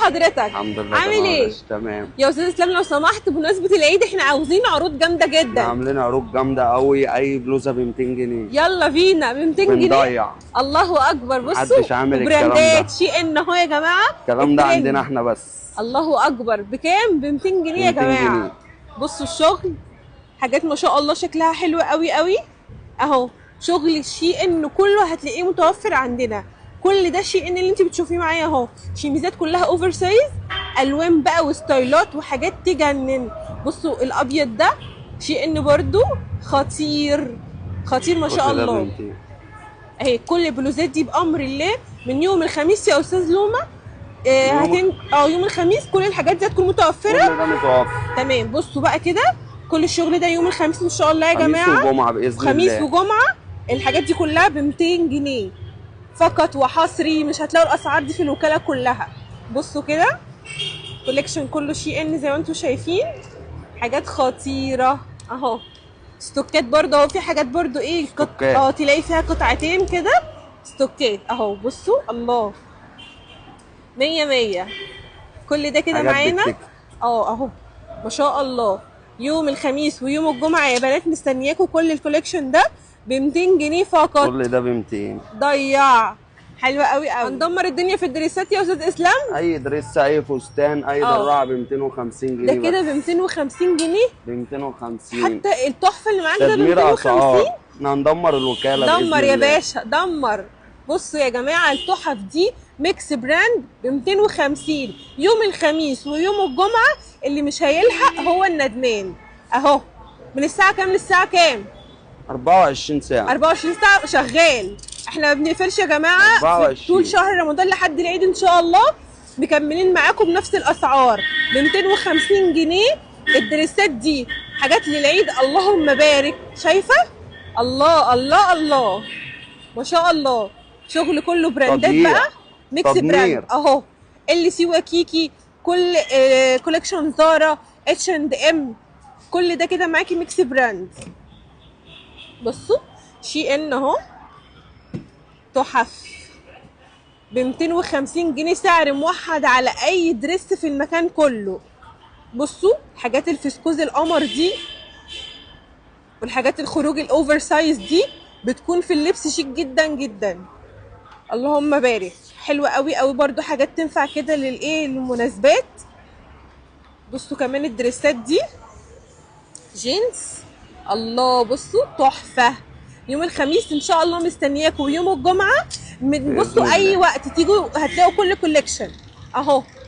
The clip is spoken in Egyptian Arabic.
حضرتك؟ الحمد لله. عامل تمام يا ايه؟ باشا، تمام. يا استاذ اسلام لو سمحت، بمناسبة العيد احنا عاوزين عروض جامدة احنا جدا. عاملين عروض جامدة قوي، اي بلوزة ب 200 جنيه. يلا بينا، ب 200 جنيه. بنضيع. الله اكبر، بصوا. محدش عامل الكلام ده. وبراندات SHEIN اهو يا جماعه. الكلام ده الترند. عندنا احنا بس. الله اكبر، بكام؟ ب 200 جنيه يا 200 جماعه. جنيه. بصوا الشغل، حاجات ما شاء الله شكلها حلو قوي قوي اهو. شغل SHEIN كله هتلاقيه متوفر عندنا. كل ده SHEIN اللي انت بتشوفيه معايا اهو، شيميزات كلها oversize، الوان بقى وستايلات وحاجات تجنن. بصوا الابيض ده SHEIN برضو، خطير خطير ما شاء كل ده ب الله. 200. اهي كل البلوزات دي بامر الله من يوم الخميس يا استاذ لوما. هتن يوم الخميس كل الحاجات دي هتكون متوفره. كل ده متوفر. تمام، بصوا بقى كده كل الشغل ده يوم الخميس ان شاء الله يا خميس جماعه. وجمعه باذن خميس الله. وجمعه الحاجات دي كلها ب 200 جنيه فقط وحصري، مش هتلاقوا الاسعار دي في الوكالة كلها. بصوا كده collection كله SHEIN زي ما انتم شايفين، حاجات خطيرة اهو. ستوكات برضه اهو، في حاجات برضه ايه ستوكات. تلاقي فيها قطعتين كده ستوكات اهو. بصوا الله، مية مية. كل ده كده حاجات معانا. بتكفي. اهو ما شاء الله، يوم الخميس ويوم الجمعة يا بنات مستنياكم. كل ال collection ده ب 200 جنيه فقط. كل ده ب 200. ضيع، حلوة قوي قوي. هندمر الدنيا في الدريسات يا استاذ اسلام. اي dress، اي فستان، اي دراعه ب 250 ده جنيه كده بس. ب 250 جنيه. ب 250. حتى التحفة اللي معاك ده ب تدمير 250. اسعار، احنا هندمر الوكالة بإذن دمر يا الله. باشا دمر. بصوا يا جماعة التحف دي mix brand ب 250 يوم الخميس ويوم الجمعه، اللي مش هيلحق هو الندمان. اهو من الساعة كام للساعة كام؟ 24 ساعه. 24 ساعة شغال، احنا ما بنقفلش يا جماعة في 24. طول شهر رمضان لحد العيد ان شاء الله مكملين معاكم بنفس الاسعار ب 250 جنيه. الدريسات دي حاجات للعيد، اللهم بارك. شايفه؟ الله الله الله، ما شاء الله، شغل كله براندات. تضييع. بقى mix تدمير. brand اهو، LC Waikiki، كل collection Zara، H&M، كل ده كده معاكي mix brand. بصوا SHEIN اهو، تحف ب 250 جنيه، سعر موحد على اي dress في المكان كله. بصوا حاجات الفسكوز القمر دي والحاجات الخروج ال oversize دي بتكون في اللبس شيك جدا جدا، اللهم بارك. حلوة قوي قوي برضو، حاجات تنفع كده للايه؟ للمناسبات. بصوا كمان الدريسات دي جينز، الله، بصوا تحفة. يوم الخميس ان شاء الله مستنياكم ويوم الجمعة من بإذن بصوا اي الله. وقت تيجوا هتلاقوا كل collection اهو.